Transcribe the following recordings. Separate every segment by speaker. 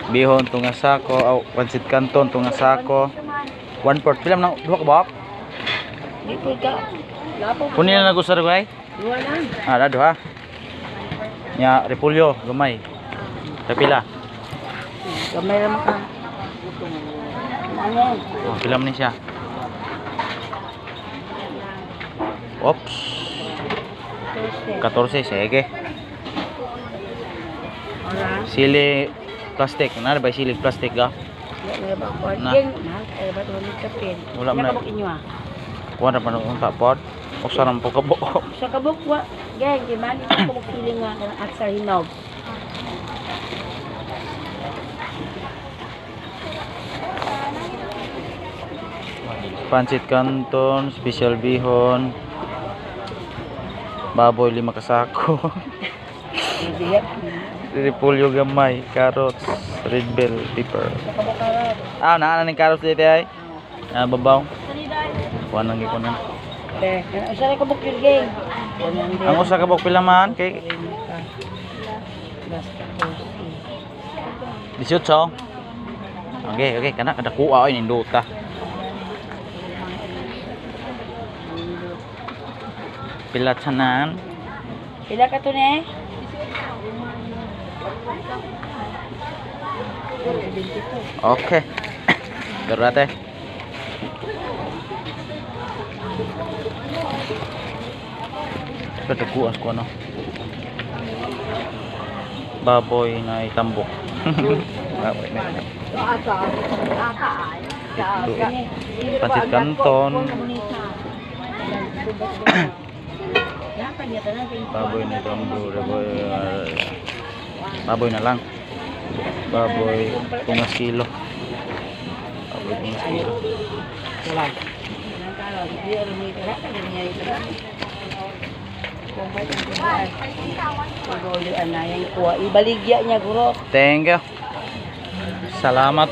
Speaker 1: Bihon tunga sako, aw pansit canton tunga sako. 1/4 pila man ang duha ka buok?
Speaker 2: Di po ka. Lapo.
Speaker 1: Kunin na nagusar ko ay.
Speaker 2: Duha lang.
Speaker 1: Ah, da duha. Nya repolyo gamay. Pila?
Speaker 2: Gamay ra man ka. Ano?
Speaker 1: Oh, pila man ni siya? Oops. 14, sige.
Speaker 2: Ora.
Speaker 1: Sili plastic, na ba sili plastic ga?
Speaker 2: Wala ba ko?
Speaker 1: Na.
Speaker 2: Geng, mahal kay ba to ni kapin.
Speaker 1: Wala man na.
Speaker 2: Wala inyo ah.
Speaker 1: Kuha na pa nung tapod. Usa ra man po ka buok.
Speaker 2: Sa kabuk wa. Geng, di man ko kabuk feeling nga kanang atsar hinog.
Speaker 1: Pancit canton, special bihon. Baboy lima kasako.
Speaker 2: Diya.
Speaker 1: Repolyo gamay, carrots, red bell pepper.
Speaker 2: Sa kabuk karot.
Speaker 1: Ah, naa na ning carrots dito ay. Ah, babaw. Kuha nang gikunan.
Speaker 2: Eh, usa ra kabuk yun, geng.
Speaker 1: Ang usa ka buok pila man kay
Speaker 2: Basta
Speaker 1: 18. Okay, okay, kana kada kuha oy nindota. Pila tanan?
Speaker 2: Pila ka to ne?
Speaker 1: Okay. Durate. Kada kuha ko ano. Baboy na itambok. Baboy na itambok. Ito, pancit canton. Baboy na itambok. Baboy, baboy na lang. Baboy tungas kilo. Baboy tungas kilo.
Speaker 2: Ibaligya niya guro.
Speaker 1: Thank you. Salamat.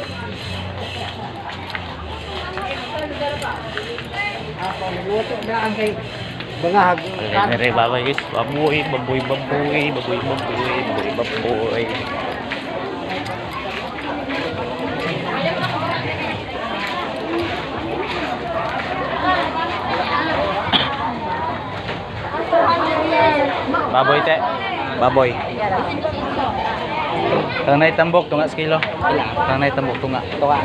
Speaker 3: Bangahag.
Speaker 1: Mere baboy guys. Baboy, baboy, baboy, baboy, baboy, baboy, baboy. Baboy te. Baboy. Tanay tambok tunga sa kilo. Tanay tambok tunga.
Speaker 3: Tuwa.